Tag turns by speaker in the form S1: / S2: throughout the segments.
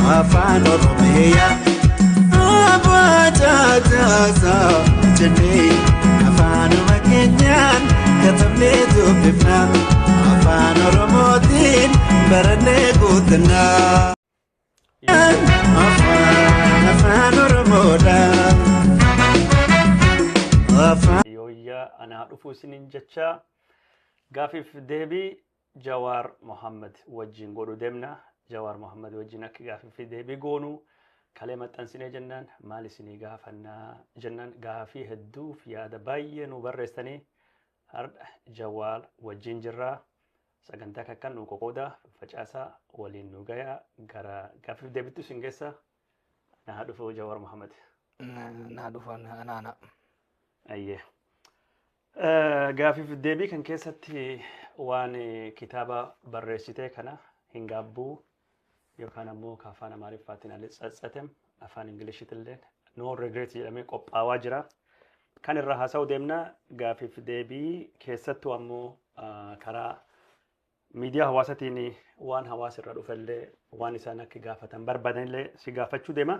S1: Afaan Oromiyaa abbaa caacaasaa jennee afaanuma keenyaan katabnee dubbifna, Afaan Oromootiin barannee guutanna. Afaan Afaan Oromoodha. Afaan.
S2: Yooyyaa, anaa dhufuu isiniin jecha. Gaafiif deebii Jawaar Mohammed wajjin godhu deemna. Jawaar Mohammed wajjin akka gaafiif deebii goonu kalee maxxansinee jennaan, maal isinii gaafannaa jennaan, gaafii hedduuf yaada baay'ee nu barreessanii har'a Jawaar wajjin jirraa. Sagantaa kakkan nu qoqoodaa, facaasaa, waliin nu gayaa. Gara gaafiif deebittu isin geessa. Naa dhufuu, Jawaar Mohammed.
S3: Naa dhufan anaana.
S2: Ayyee. Gaafiif deebii kan keessatti waan kitaaba barreessitee kana hin gaabbuu yookaan ammoo ka Afaan Amaariffaatiin "አልጸጸትም", Afaan Ingiliishiitillee "No Regret" jedhamee qophaawaa jira. Kan irraa haasa'uu deemna gaafiif deebii keessattuu ammoo karaa miidiyaa hawaasaatiin waan hawaasa irra dhufellee, waan isaan akka gaafatan barbaadanillee si gaafachuu deema.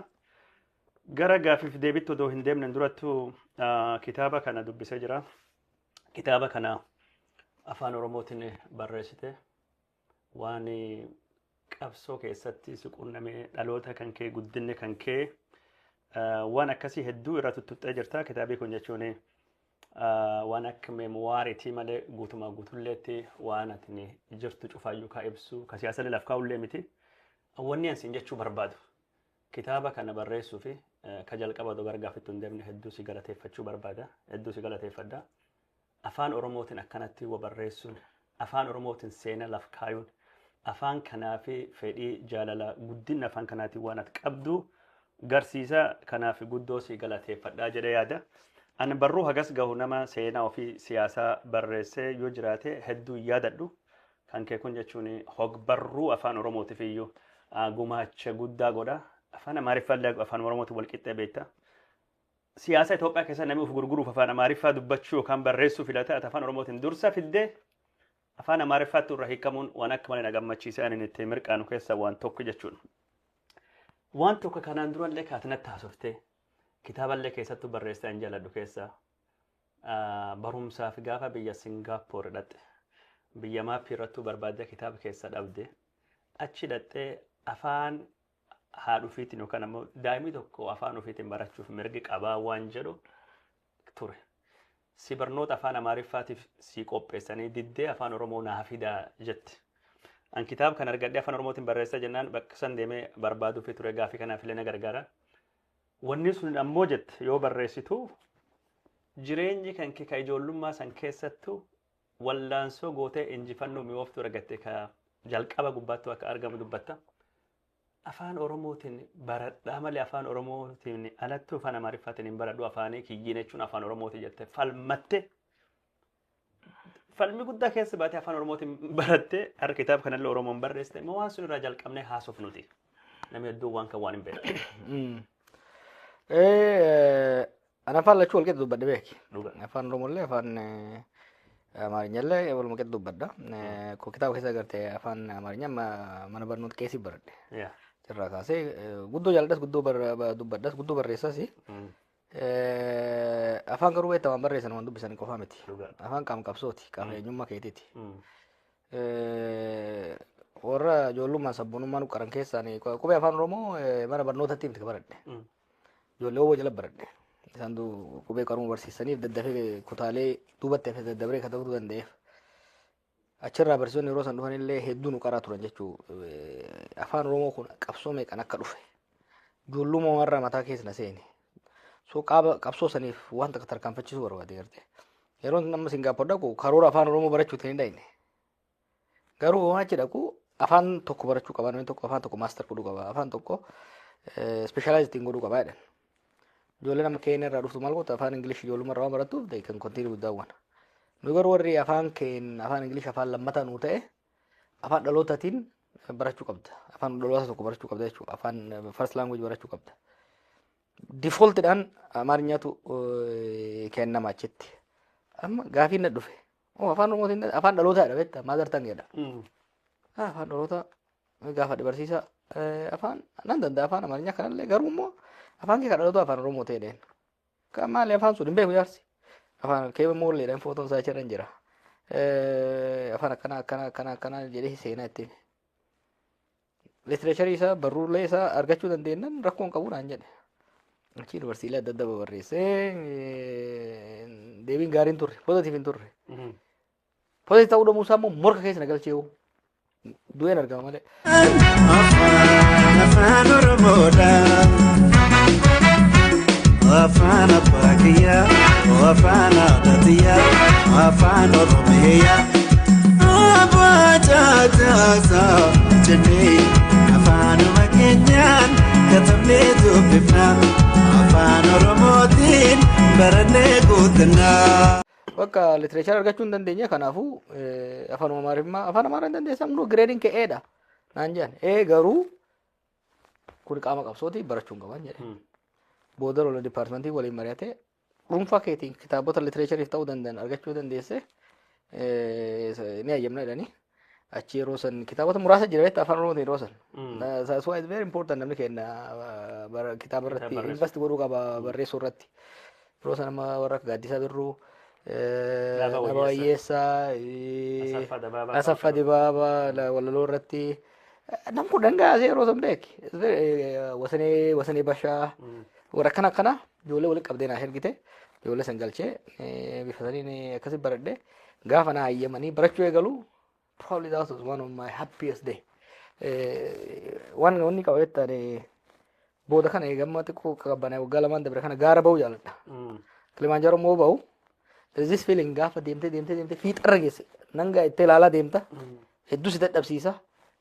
S2: Gara gaafiif deebitti odoo hin deemne durattuu kitaaba kana dubbisee jira. Kitaaba kana Afaan Oromootiin barreessite, waan qabsoo keessatti si qunnamee, dhaloota kan kee, guddinni kan kee, waan akkasii hedduu irra tuttuqxee jirta. Kitaabni kun jechuun waan akka memoiriitii malee guutumaa guutulleetti waan ati jirtu cufaayyuu ka ibsu, ka siyaasa laf kaa'ullee miti. Wanni ani siin jechuu barbaadu, kitaaba kana barreessuu fi ka jalqaba odoo gara gaafittu hin deemne, hedduu si galateeffachuu barbaada. Hedduu si galateeffadha. Afaan Oromootiin akkanatti wa barreessuun, Afaan Oromootiin seenaa laf kaayuun, afaan kanaa fi fedhii jaalala guddina afaan kanaatiin waan ati qabdu garsiisa. Kanaaf guddoo si galateeffadhaa jedhee yaada. Ani barruu hagas gahu nama seenaa ofii siyaasaa barreessee yoo jiraate hedduu hin yaadadhu. Kan kee kun jechuun hogbarruu Afaan Oromootiif iyyuu gumaacha guddaa godha. Afaan Amaariffaallee Afaan Oromootiin wal qixxee beekta. Siyaasa Itoophiyaa keessa namni of gurguruuf Afaan Amaariffaa dubbachuu yookaan barreessuu filata. Ati Afaan Oromootiin dursa fiddee Afaan Amaariffaatti irra hiikamuun waan akka malee na gammachiise, ani itti mirqaanu keessaa waan tokko jechuudha. Waan tokko kanaan durallee kaatinatti haasoftee, kitaaballee keessattuu barreessee an jaaladhu keessaa, barumsaaf gaafa biyya Singaappoor dhaqxe, biyya maappii irrattuu barbaaddee kitaaba keessa dhabde, achi dhaqxee afaan haadha ofiitiin yookaan ammoo daa'imni tokko afaan ofiitiin barachuuf mirgi qabaa waan jedhu ture. Si barnoota Afaan Amaariffaatiif si qopheessanii diddee Afaan Oromoo naa fidaa jetti. An kitaaba kan argadhee Afaan Oromootiin barreessa jennaan bakka san deemee barbaaduufi ture, gaafii kanaaf illee na gargaara. Wanni sun ammoo jette, yoo barreessitu jireenyi kan kee ka ijoollummaa san keessattuu wallaansoo gootee injifannoo mi'ooftuu argatte ka jalqaba gubbaattuu akka argamu dubbatta. Afaan Oromootiin baradhaa malee Afaan Oromootiin alattuu Afaan Amaariffaatiin hin baradhu, afaanii kiyyiin jechuun Afaan Oromooti jette falmatte. Falmi guddaa keessa baatee Afaan Oromootiin baratte, har'a kitaaba kanallee Oromoon barreessite. Immoo waan sun irraa jalqabnee haasofnuti. Namni hedduun waan kan waan hin beekne.
S3: Ana afaan lachuu wal qixa dubbadhe, beeki.
S2: Dhuga.
S3: Afaan Oromollee Afaan Amaarinyallee waluma qixa dubbadha. Ko kitaaba keessa agartee, Afaan Amaarinyaa mana barnoota keessi baradhe. Irraa kaasee guddoo jaalladhas, guddoo dubbadhas, guddoo barreessas. Afaan garuu beektaa, waan barreessan waan dubbisan qofaa miti.
S2: Dhuga.
S3: Afaan qaama qabsooti, qaama eenyummaa keetiiti. Warra ijoollummaan sabboonummaa nu qaran keessaan qubee Afaan Oromoo mana barnootatti miti ka baradhe. Ijoollee obbo jala baradhe. Isaan qubee qaruu barsiisaniif daddafee kutaalee duubatti hafe daddabree katabuu danda'eef. Achirraa barsiisonni yeroo san dhufanillee hedduu nu qaraa turan jechuu. Afaan Oromoo kun qabsoo meeqan akka dhufe. Ijoollummaa warra mataa keessa na seene. So qaaba qabsoo saniif waan takka tarkaanfachiisuu barbaade garte. Yeroo nama Singaappoor dhaqu karoora Afaan Oromoo barachuutiin hin dhaqne. Garuu waan achi dhaqu afaan tokko barachuu qaba, namni tokko afaan tokko master godhuu qaba, afaan tokko specialize ittiin godhuu qaba jedhan. Ijoolleen amma Keeniyaa irraa dhuftu maal gootu, Afaan Ingilish ijoollummaa irraa waan barattuuf they can continue with that one. Nu garuu warri afaan keen Afaan Ingilish afaan lammataa nuu ta'e, afaan dhalootaatiin barachuu qabda. Afaan dhaloota tokko barachuu qabda jechuudha. Afaan first language barachuu qabda. Defaultidhaan Amaarinyaatu kennama achitti. Amma gaafiin na dhufe. Oh, Afaan Oromootiin afaan dhalootaadha beektaa, mother tongueedha. Afaan dhalootaa gaafadhe barsiisaa. Afaan nan danda'a, afaan Amaarinyaa kanallee, garuu immoo afaan kee kan dhalootaa afaan Oromoo ta'e dheen. Kan maali afaan sun hin beeku jaarsi. Afaan kee moolleedhaan footoon isaa achirra hin jira. Afaan akkana akkana akkana akkana jedhee seenaa ittiin. Literature isaa, barruulee isaa argachuu dandeenyan rakkoon qabu naan jedhe. Achi yuunivarsiitii adda addaa babarreessee deebiin gaariin turre, positive hin turre. Positive ta'uu dhabuu isaa immoo morka keessa na galchee du'een argama malee.
S1: Afaan afaan Oromoodha. Afaan abbaa kiyyaa, afaan haadha tiyyaa, afaan Oromiyaa. Abbaa caasaa jennee afaanuma keenyaan katabnee dubbifna. Afaan Oromootiin barannee guutunnaa.
S3: Bakka literature argachuu hin dandeenye, kanaafuu afaan Amaarimmaa, afaan Amaaraa hin dandeessan hunduu gradeiin kee A'dha naan jedhan. Ee, garuu kun qaama qabsooti, barachuu hin qaban jedhe. Booda lola departmentii waliin mari'atee dhuunfaa keetiin kitaabota literatureiif ta'uu danda'an argachuu dandeesse ni hayyamna jedhanii. Achi yeroo san kitaabota muraasa jira beektaa afaan Oromootiin yeroo san. That's why it's very important, namni keenya kitaaba irratti invest godhuu qaba, barreessuu irratti. Yeroo san amma warra akka Gaaddisaa Birruu,
S2: Dhaabaa
S3: Dhaabaa
S2: Wayyeessaa,
S3: Wayyeessaa,
S2: Asaffaa Dabaabaa.
S3: Asaffaa Dibaabaa walaloo irratti. Nam kun dhangaasee yeroo san beeki. Wasanee Bashaa, warra akkana akkana ijoollee walitti qabdee naa ergite, ijoollee san galchee bifa saniin akkasi baradhe. Gaafa naa hayyamanii barachuu eegalu, probably that was one of my happiest day. Waan wanni qaba jettaan booda kana eegamma xiqqoo qabbanaa waggaa 2n dabre kana gaara ba'uu jaaladha. Kilimanjaro immoo ba'u, there's this feeling gaafa deemtee deemtee deemtee fiixarra geesse, nan gaa itti ilaalaa deemta, hedduu si dadhabsiisa,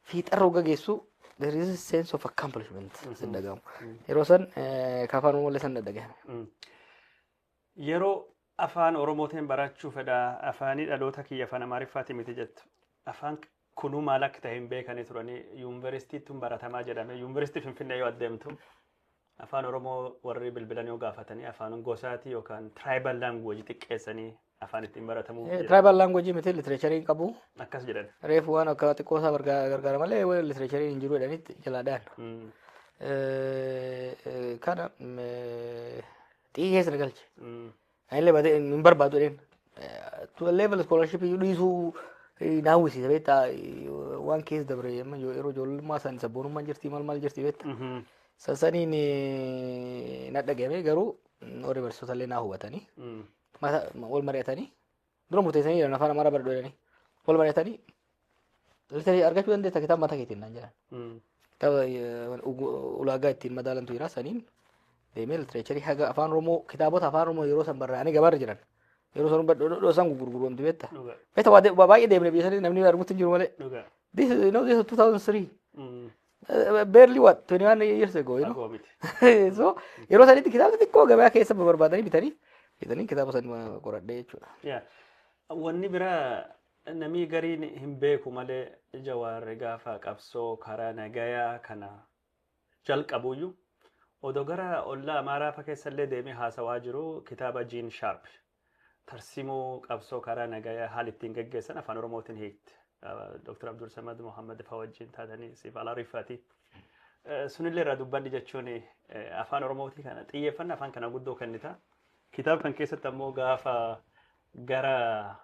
S3: fiixarra hogga geessu there is a sense of accomplishment si dhagahamu. Yeroo san afaan Oromoo illee san dhagahame.
S2: Yeroo afaan Oromootiin barachuu fedha, afaanii dhaloota kiyya afaan Amaariffaati miti jettu. Afaan kunuu maal akka ta'e hin beekanii turanii, yuunivarsiitiitti baratamaa jedhame. Yuunivarsiitii Finfinnee yoo adeemtu afaan Oromoo warri bilbilan yoo gaafatanii afaan gosaatii yookaan tribal language xiqqeessanii afaan ittiin baratamuu jedhan.
S3: Tribal language miti, literature hin qabu.
S2: Akkas jedhan.
S3: Reefu waan akka xiqqoo isaa gargaara malee literature hin jiru jedhanitti jalaa dhahan. Kana xiyyi keessa na galche. Anillee badee hin barbaadu jedheen. To a level scholarship dhiisuu na hawwisiisa beektaa, waan keessa dabre amma yeroo ijoollummaa san sabboonummaan jirti, maal maal jirti beektaa. Sansaniin na dhagahame, garuu warri barsiisota illee naa hubatanii wal mari'atanii dura murteessanii jiran, afaan Amaaraa baradhu jedhanii wal mari'atanii literature argachuu dandeessa kitaaba mataa keetiin naan jedhan. Kitaaba ulaagaa ittiin madaalantu jira, saniin deemee literature haga afaan Oromoo, kitaabota afaan Oromoo yeroo san barraa'anii gabaarra jiran, yeroo san dhadhoo isaan gurguramtu beekta. Beekta, waa baay'ee deemne biyya sanii namni arguutti hin jiru malee. This is, this is 2003. Barely what, 21 years ago.
S2: Fagoo miti.
S3: So yeroo sanitti kitaabni xiqqoo gabaa keessa barbaadanii bitanii kitaaba san qoradhee jechuudha.
S2: Yaa. Wanni biraa namni gariin hin beeku malee, Jawaarri gaafa qabsoo karaa nagayaa kana jalqabuyyuu odoo gara ollaa Amaaraa fa keessallee deemee haasawaa jiru kitaaba Gene Sharp tarsimoo qabsoo karaa nagayaa haala ittiin geggeessan afaan Oromootiin hiikte. Dr. Abdul Samad Muhammad fa wajjin taatanii siif Alaarifaati. Sunillee irraa dubbanni jechuun afaan Oromootii kana xiyyeeffannaa afaan kana guddoo kennita. Kitaaba kan keessatti ammoo gaafa gara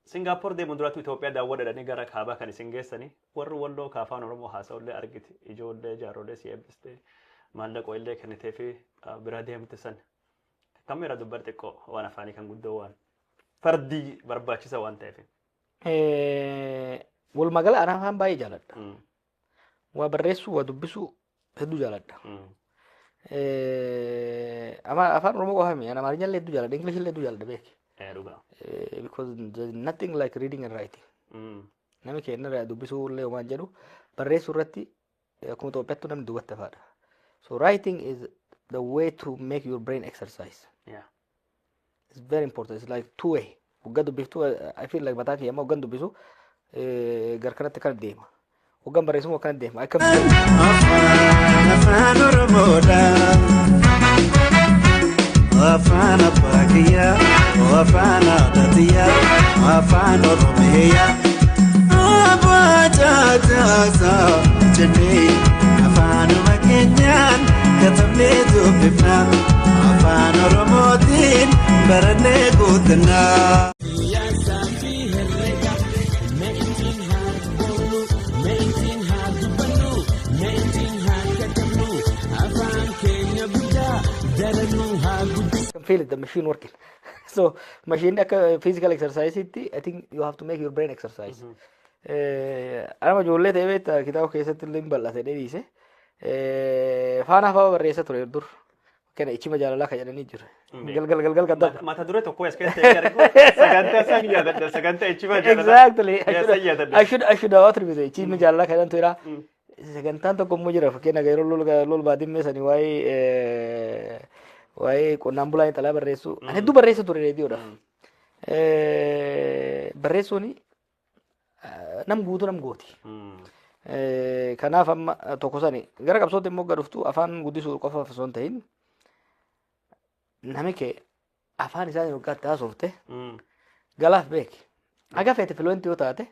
S2: Singaappoor deemuun duratti Itoophiyaa daawwadhanii gara kaabaa kan isin geessanii warri walloo ka afaan Oromoo haasa'ullee argite, ijoollee jaaroolee si eebbiste, maallaqoo illee kennitee fi bira deemte san. Kam irra dubbar xiqqoo waan afaanii kan guddoo waan fardii barbaachisa waan ta'eef.
S3: Walumaa gala ana afaan baay'ee jaaladha. Waa barreessuu, waa dubbisuu hedduu jaaladha. Afaan Oromoo qofa miti, Amaarinya illee hedduu jaaladha, English illee hedduu jaaladha beeki.
S2: Dhugaa.
S3: Because there is nothing like reading and writing. Namni keenya irraa dubbisuu illee homaan jedhu, barreessuu irratti akkuma Itoophiyaatti namni duubatti hafaadha. So writing is the way to make your brain exercise. It's very important. It's like two way. Waggaa dubbiftuu, I feel like mataa kiyya amma waggaan dubbisu gar kanatti akkana deema. Waggaan barreessu immoo akkana deema. Akkam
S1: Afaan afaan Oromoodha. Afaan abbaa kiyyaa, afaan haadha tiyyaa, afaan Oromiyaa. Abbaa caasaa jennee dubbifna, afaan Oromootiin barannee guutanna.
S4: Siyaasaa fi herrega mee ittiin haa boonu, mee ittiin haa dubbannu, mee ittiin haa katabnu, afaan keenya guddaa daranuu haa guddisu.
S3: Can feel it, the machine working. So machine akka physical exercise itti, I think you have to make your brain exercise. Anama ijoollee ta'ee beektaa, kitaaba keessatti illee hin bal'ate dhiise. Faanaa fa'aa barreessa ture dur. Fakkeenya ichima jaalalaa kan jedhanii jiru. Galgal galgal kan darbu.
S2: Mata duree tokko as keessatti argu, sagantaa san yaadadha, sagantaa ichima jaalalaa.
S3: Exactly. I
S2: Yes,
S3: should,
S2: yaadadha.
S3: I should have attributed ichima jaalalaa kan jedhantu jira. Sagantaan tokko immoo jira, fakkeenya yeroo lol baadimmee sanii waa'ee qonnaan bulaa xalaa barreessu. Ani hedduu barreessa ture reediyoodhaaf. Barreessuun nam guutuu nam gooti. Kanaaf amma tokko sani gara qabsootti immoo gad dhuftu, afaan guddisuu qofa osoo hin ta'in, nami kee afaan isaan waggaatti haasofte galaaf beeki. Haga feete fluent yoo taate,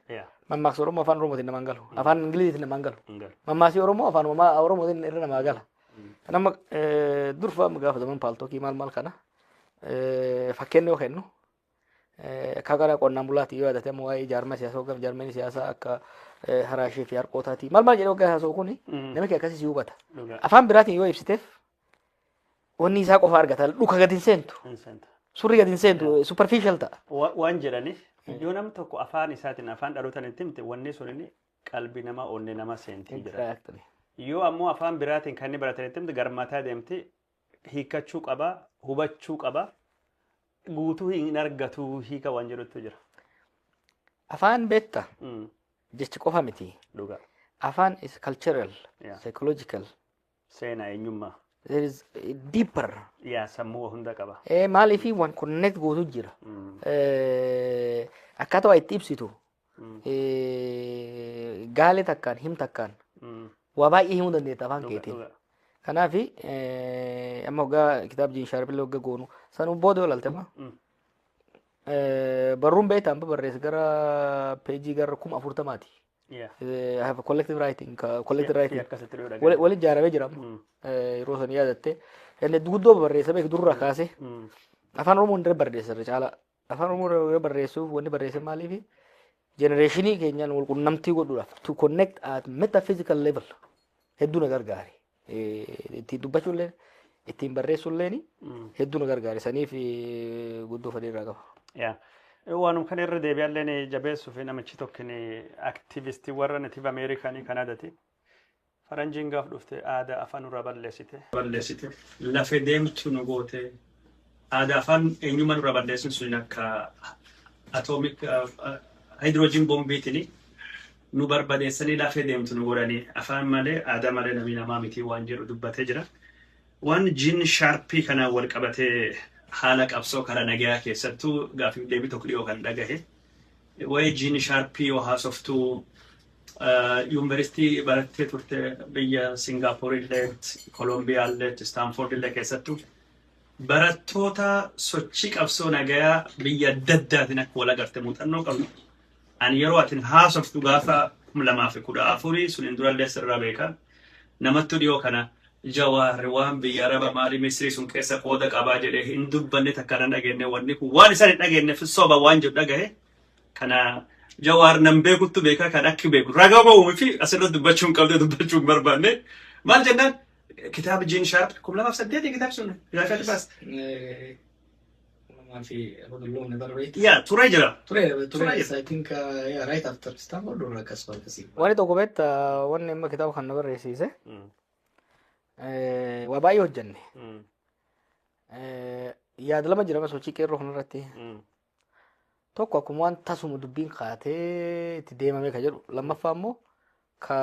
S3: mammaaksa Oromoo afaan Oromootiin namaan galu. Afaan Ingiliziitiin namaan galu. Mammaasii Oromoo afaan Oromootiin irra namaa gala. Nama durfa gaafa zaman Paltalkii maal maal kana fakkeenya yoo kennu, akka gara qonnaan bulaatii yoo yaadate, amma waa'ee jaarmaa siyaasaa hoggaa jaarmeen siyaasaa akka haraashee fi harqootaatii maal maal jedhee hoggaa haasa'u kuni, namni kee akkasii si hubata. Afaan biraatiin yoo ibsiteef, wanni isaa qofa argata, dhuka gadi hin seentu. Surri gadi hin seentu, superficial ta'a.
S2: Waan jedhaniif, yoo namni tokko afaan isaatiin, afaan dhalootaan itti himte, wanni sun inni qalbii namaa, onnee namaa seentii jira. Yoo ammoo afaan biraatiin kan inni baratan itti himte, garmataa deemti, hiikkachuu qaba, hubachuu qaba, guutuu hin argatu hiika waan jedhutu jira.
S3: Afaan beekta, jechi qofa miti. Afaan is cultural, psychological.
S2: Seenaa, eenyummaa.
S3: There is deeper.
S2: Yaa, sammuu hunda qaba.
S3: Maaliifi waan connect gootu jira. Akkaataa waa itti ibsitu. Gaalee takkaan, him takkaan waa baay'ee himuu dandeetta afaan keetiin. Kanaafi amma waggaa kitaaba Gene Sharpillee waggaa goonu sanuu booda yoo ilaalte, amma barruun beektaa amma barreesse gara peejii gara 40,000ti. I have a collective writing, collective writing.
S2: Akkasitti dhiyoo
S3: Wali ijaaramee jira amma. Yeroo san yaadatte. Inni guddoo barreessa beeku durraa kaasee. Afaan Oromoo irra barreessa irra caalaa. Afaan Oromoo irra barreessuuf, wanni barreesse maaliifi, generationii keenyaan wal qunnamtii godhuudhaaf, to connect at metaphysical level, hedduu na gargaare. Ittiin dubbachuullee ittiin barreessuulleen hedduu na gargaare. Saniif guddoo fedhii irraa qaba.
S2: Yaa. Waanuma kana irra deebi'allee jabeessuu fi namichi tokko activistii warra Native Ameerikaanii Kanaadaati. Faranjiin gaaf dhufte aadaa afaan nurraa balleessite. Balleessite. Lafee deemtu nu goote. Aadaa, afaan, eenyummaa nurraa balleessuun sun akka atomic hydrogen bombiitiin nu barbadeessanii lafee deemtu nu godhanii, afaan malee, aadaa malee namni namaa miti waan jedhu dubbatee jira. Waan Gene Sharpii kanaan wal qabatee, haala qabsoo karaa nagayaa keessattuu gaafiif deebii tokko dhiyoo kan dhagahe. Waa'ee Gene Sharpii yoo haasoftuu, yuunivarsiitii barattee turte biyya Singaapoor illee, Kolombiyaa illee, Stanford illee keessattuu barattoota sochii qabsoo nagayaa biyya adda addaatiin akka wal agarte muuxannoo qabdu. Ani yeroo atin haasoftu gaafa 2014 sun durallee sirraa beeka. Namattu dhiyoo kana Jawaarri waan biyya Araba maalii Misrii sun keessa qooda qabaa jedhee hin dubbanne takka nan dhageenye, wanni kun waan isaan hin dhageenyeef soba waan jedhu dhagahe. Kana Jawaar nan beekuttu beekaa, kan akki beeku ragaa ba'uu fi asirratti dubbachuu hin qabne, dubbachuu hin barbaanne. Maal jennaan, kitaaba Gene Sharp 2008 kitaabni sun gaafa baas. Yaa, turee jira.
S5: Ture, ture,
S2: Ture.
S5: I think, yeah, right after Stanford or akkasuma akkasii.
S3: Wanni tokko beektaa, wanni amma kitaaba kan na barreessiise, waa baay'ee hojjenne. Yaada lama jira sochii qeerroo kanarratti. Tokko akkuma waan tasuma dubbiin kaatee itti deemame ka jedhu, lammaffaa immoo ka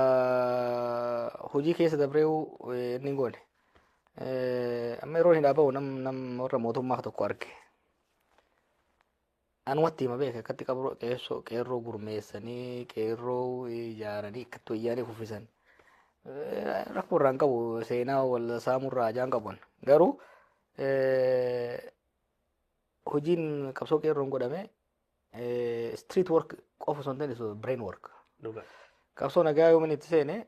S3: hojii keessa dabree inni hin goone. Amma yeroo hin dhaabamu nam warra mootummaa tokko arge. Anumatti hima beeka, akkatti qabroo qeerroo gurmeessanii, qeerroo ijaaranii, akkatti wayyaanii kuffisan. Rakkoo irraa hin qabu, seenaa wal saamurraa ajaan qabu. Garuu hojiin qabsoo qeerroon godhame street work qofa osoo hin ta'in brain work. Qabsoo nagaa yoo itti seene,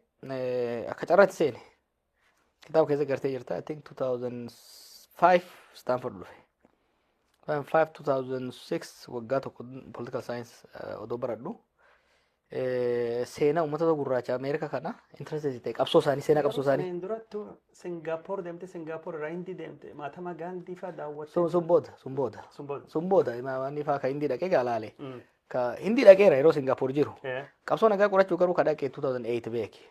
S3: akka carraatti seene. Kitaaba keessa gartee jirta. I think 2005 Stanford dhufe. 2005, 2006 waggaa tokko political science odoo baradhu. Seenaa uummata gurraacha Ameerikaa kana interest ta'e, qabsoo isaanii, seenaa qabsoo isaanii.
S2: Saniin durattu Singaappoor deemte, Singaappoor irraa Hindii deemte, Mahatma Gaandii fa'aa daawwatte.
S3: Sun booda, sun booda.
S2: Sun booda.
S3: Sun booda inni fa'aa ka Hindii dhaqee gaalaale. Ka Hindii dhaqeera yeroo Singaappoor jiru. Qabsoo nagaa qorachuu garuu ka dhaqee 2008 beeki.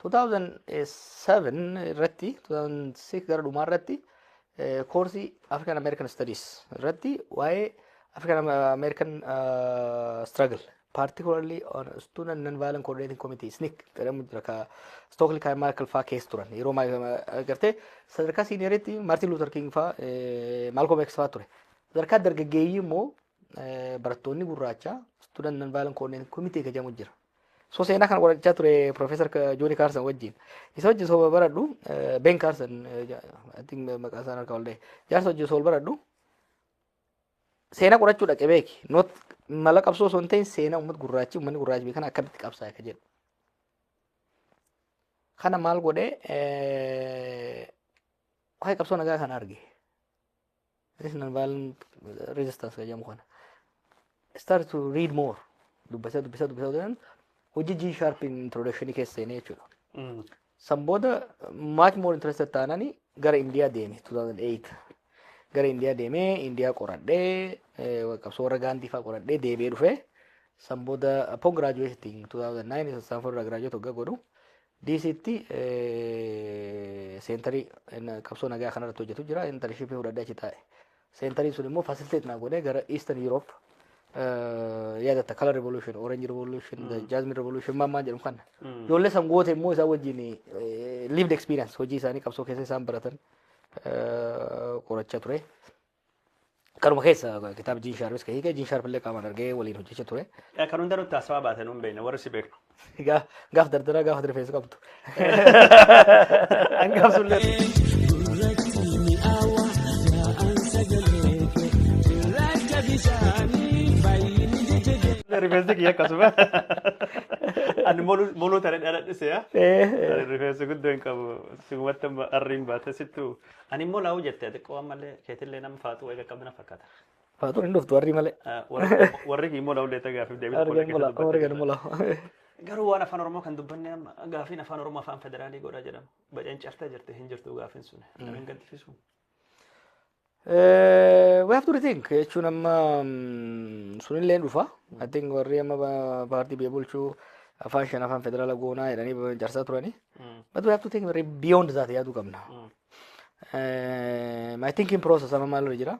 S3: 2007 irratti, 2006 gara dhumaa irratti koorsii African American Studies irratti waa'ee African American struggle, particularly on Student Non-Violent Coordinating Committee, SNCC jedhamu jira, ka Stokely Carmichael faa keessa turan. Yeroo agartee sadarkaa senioritti Martin Luther King faa, Malcolm X faa ture. Sadarkaa dargaggeeyyii immoo barattoonni gurraachaa Student Non-Violent Coordinating Committee ka jedhamu jira. So seenaa kana qorachaa ture Professor Johnny Carson wajjin. Isa wajjin soo baradhu, Ben Carson, I think maqaa isaan harka wal dha'e. Jaarsa wajjin soo baradhu seenaa qorachuu dhaqe beeki. Not mala qabsoo osoo hin ta'in, seenaa uummata gurraachi, uummanni gurraachi biyya kana akkamitti qabsaa'e ka jedhu. Kana maal godhee, waa'ee qabsoo nagaa kana arge. This non-violent resistance ka jedhamu kana. Start to read more. Dubbisaa, dubbisaa, dubbisaa hojii Gene Sharp introduction keessa seenee jechuudha. San booda much more interested taanani gara Indiyaa deeme 2008. Gara Indiyaa deemee Indiyaa qoradhee, qabsoo warra Gaandii fa'aa qoradhee deebi'ee dhufee, san booda upon graduating 2009 Stanford irraa graduate hoggaa godhu DCtti centerii qabsoo nagaa kanarratti hojjetu jira, internshipii fudhadhee achi taa'e. Centeriin sun immoo facilitate naa godhee gara Eastern Europe, yaadatta, Color Revolution, Orange Revolution, the Jasmine Revolution maal maal jedhamu kana. Ijoollee san goote immoo isaan wajjin lived experience hojii isaanii qabsoo keessa isaan baratan qorachaa ture. Kanuma keessa kitaaba Gene Sharpis kan hiike, Gene Sharp illee qaamaan argee waliin hojjechaa ture.
S2: Kan hunda nutti haasawaa baate nuun beekna warri si beeknu.
S3: Gaaf dardaraa gaafa rifeensa qabdu. Hangaaf sullee.
S4: Gurratti mi'aawa yaa'an sagalee kee cirracha bishaanii baay'inni jijjige.
S2: Rifeensi kiyya akkasuma. Ani moluu tana dhaladhise yaa. Ani rifeensa guddoo hin qabu. Sigumatti amma arriin baate sittu. Ani immoo laa'uu jette xiqqoo ammallee keetillee nama faaxuu eega qabna fakkaata.
S3: Faatuun hin dhuftu warri malee.
S2: Warri immoo laa'uu leeta gaafiif deebii
S3: Argan mola, argan mola.
S2: Garuu waan afaan Oromoo kan dubbanne, amma gaafiin afaan Oromoo afaan federaalii godha jedhamu. Baceen cartee jirti, hin jirtu gaafiin sun. Nama hin gaddisiisu.
S3: We have to rethink jechuun amma sunillee dhufa. I think warri amma paartii biyya bulchuu afaan shan afaan federaala goonaa jedhanii jarsaa turani. But we have to think very beyond that, yaaduu qabna. My thinking process amma maalirra jira?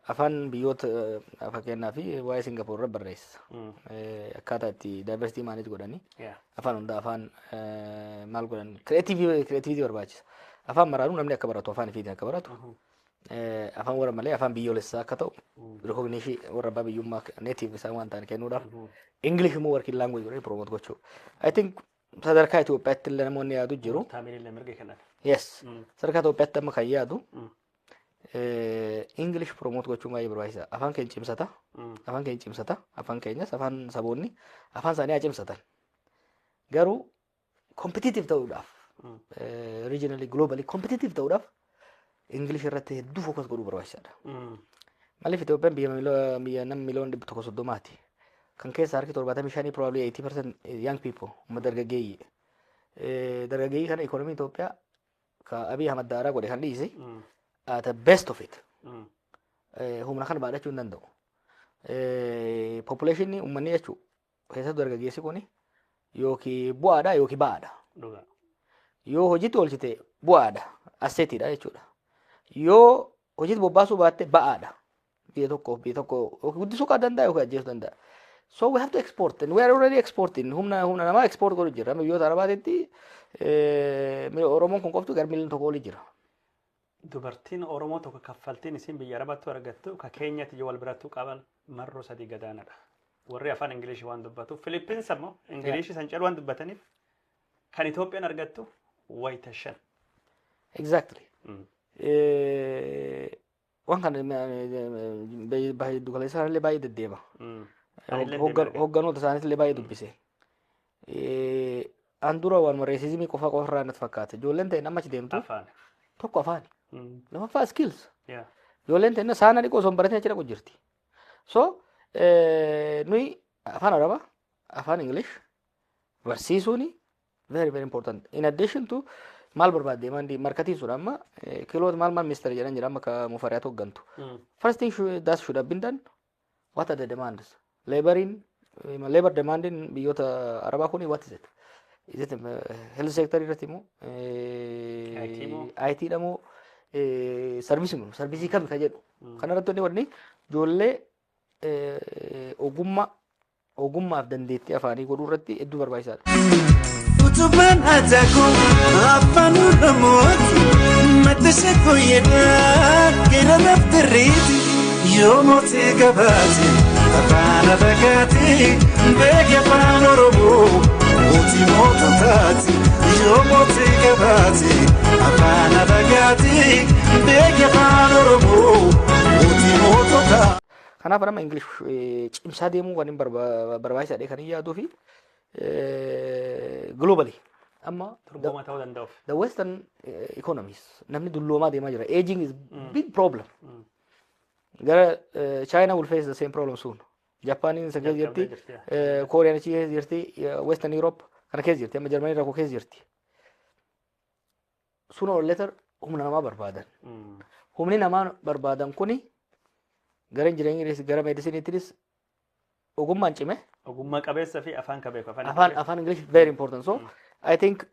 S3: Afaan biyyoota, fakkeenyaa fi waa'ee Singapoor irra barreessa. Akkaataa itti diversity manage godhanii afaan hundaa afaan maal godhan, creativity barbaachisa. Afaan maraanuu namni akka baratu, afaan ifiitiin akka baratu, afaan warra malee afaan biyyoolessaa akka ta'u, recognition warra abbaa biyyummaa native isaan waan ta'an kennuudhaaf, English immoo working language godhanii promote gochuu. I think sadarkaa Itoophiyaatti illee namoonni yaadu jiru.
S2: Taamilillee mirga kennan.
S3: Yes. Sadarkaa Itoophiyaatti amma kan yaadu English promote gochuun baay'ee barbaachisaadha. Afaan keenya cimsata. Afaan keenya cimsata. Afaan keenyas, afaan saboonni afaan isaanii haa cimsatan. Garuu competitive ta'uudhaaf, regionally, globally competitive ta'uudhaaf English irratti hedduu focus godhuu barbaachisaadha. Maaliif, Itoophiyaan biyya nama miliyoona 130ti. Kan keessa harki 75, probably 80% young people, uummata dargaggeeyyii. Dargaggeeyyii kana ikoonomiin Itoophiyaa ka Abiy Ahmad daaraa godhe kan dhiise, at the best of it humna kana baadhachuu hin danda'u. Population, uummanni jechuun keessattuu dargaggeessi kuni yookiin bu'aadha yookiin ba'aadha. Yoo hojiitti oolchite bu'aadha, assetiidha jechuudha. Yoo hojiitti bobbaasuu baatte ba'aadha. Biyya tokko yookiin guddisuu kan danda'a yookiin ajjeesuu danda'a. So we have to export and we are already exporting. Humna namaa export godhu jirra. Biyyoota Arabaatitti Oromoon kun qoftu gara miliyoona 1 olii jira.
S2: Dubartiin Oromoo tokko kaffaltiin isiin biyya Arabaatti argattu ka Keenyatti yoo wal birattuu qaban marroo sadii gadaanadha. Warri afaan Ingilishii waan dubbatu. Filippins ammoo Ingilishii san caalu waan dubbataniif kan Itoophiyaan argattu wayita shan.
S3: Exactly. Waan kana giddu galeessa illee baay'ee deddeema.
S2: Anillee deemee arge.
S3: Hogganoota isaaniis illee baay'ee dubbise. An dura waan racism qofa qofarraa natti fakkaata. Ijoolleen ta'e nama achi deemtu
S2: Afaan.
S3: Tokko afaani. Lammaffaa skills. Ijoolleen ta'e saana dhiqoo osoo hin baratin achi dhaqu jirti. So nuyi afaan Arabaa, afaan English barsiisuuni very very important. In addition to maal barbaadde mandi marketiin sun amma kiloot maal maal minister jedhan jira amma ka Mufariyaat hooggantu. First thing that should have been done, what are the demands? Laborin, labor demandin biyyoota Arabaa kuni, what is it? Is it health sector irratti moo?
S2: IT moo?
S3: IT dha moo? Service moo? Service kami ka jedhu. Kana irratti wanni ijoollee ogummaa ogummaaf dandeettii afaanii godhuu irratti hedduu barbaachisaadha.
S1: Utubaan aadaa afaan Oromooti. Madda shakkooyyeedhaa keera laftirriiti. Yoo mootii gabaate afaan alagaati. Beeki afaan Oromoo mootii moototaati. Yoo mootii gabaate afaan alagaati. Beeki afaan Oromoo mootii moototaati.
S3: Kanaaf nama English cimsaa deemuu waan hin barbaachisaadha kan hin yaaduu fi globally amma
S2: Dorgomaa ta'uu danda'uuf.
S3: The western economies namni dulloomaa deemaa jira. Aging is big problem. Gara China will face the same problem soon. Japaaniin isa keessa jirti,
S2: Jalqabdee jirti.
S3: Kooriyaan achi keessa jirti, Western Europe kana keessa jirti, amma Jarmanii rakkoo keessa jirti. Sooner or later humna namaa barbaadan. Humni namaa barbaadan kuni gara engineeringiinis gara mediciniittis ogummaan cime.
S2: Ogummaa qabeessa fi afaan ka beeku.
S3: Afaan English very important. So I think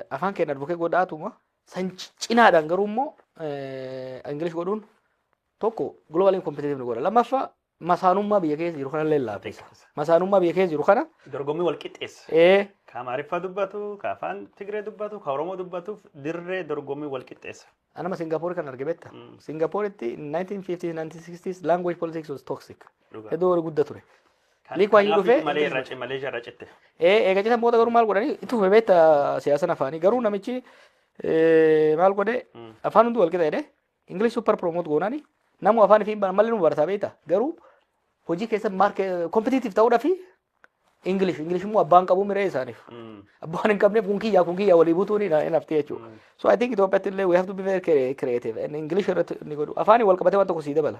S3: afaan keenya advocate godhaatuma san cinaadhaan garuu immoo English godhuun tokko globally competitive ni godha. Lammaffaa, masaanummaa biyya keessa jiru kana illee laaffisa. Masaanummaa biyya keessa jiru kana
S2: Dorgommii wal qixxeessa. Ka Amaariffaa dubbatu, ka afaan Tigree dubbatu, ka Oromoo dubbatuuf dirree dorgommii wal qixxeessa.
S3: Anama Singaappoor kan arge beekta. Singaappooritti in 1950s, 1960s language politics was toxic. Hedduu horii guddaa ture. Lee Kuan Yew
S2: Kanaaf
S3: dhufee
S2: malee irra malee irra citte.
S3: Eega citan booda garuu maal godhanii itti fufe beekta siyaasan afaanii. Garuu namichi maal godhe, afaan hundi wal qixa jedhee English super promote goonaani namu afaan ifii malee nu barataa beekta. Garuu hojii keessa market competitive ta'uudhaa fi English immoo abbaan qabu miree isaaniif. Abbaan hin qabneef kun kiyyaa walii butuun hin hafte jechuudha. So I think Itoophiyaatti illee we have to be very creative and English irratti ni godhu. Afaanii wal qabatee waan tokko sii dabala.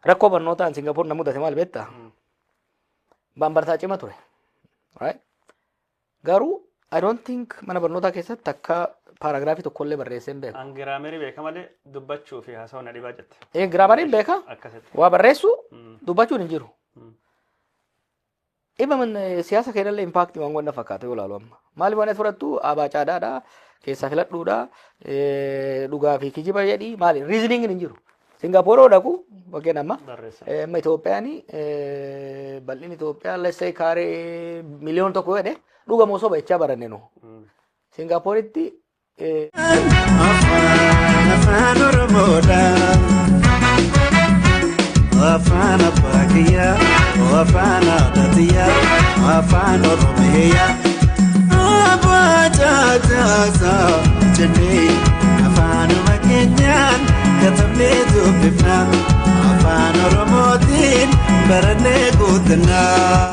S3: Rakkoo barnootaan Singaappoor na mudate maal beektaa? Baan barataa cima ture. Right? Garuu I don't think mana barnootaa keessatti akka paragraphii tokkollee barreessee hin beeku.
S2: An grammarii beeka malee dubbachuu fi haasawuu na dhibaa jette.
S3: Grammariin beeka.
S2: Akkasitti.
S3: Waa barreessu dubbachuun hin jiru. Dhibba siyaasa keenyallee impactii waan godhan fakkaata yoo ilaalu amma. Maaliif waan fudhattu abaa caadaadha, keessaa filadhuudha, dhugaa fi kijiba jedhii maali reasoning hin jiru. Singaappoor yoo dhaqu fakkeen amma
S2: Barreessa.
S3: Amma Itoophiyaan bal'inni Itoophiyaa let's say kaaree 1 miliyoona jedhe dhuga moo soba jechaa baranne nu. Singaappooritti
S1: Afaan afaan Oromoodha. Afaan abbaa kiyyaa, afaan haadha tiyyaa, afaan Oromiyaa. Abbaa caasaa jennee afaanuma keenyaan katabnee dubbifna. Afaan Oromootiin barannee guutunnaa.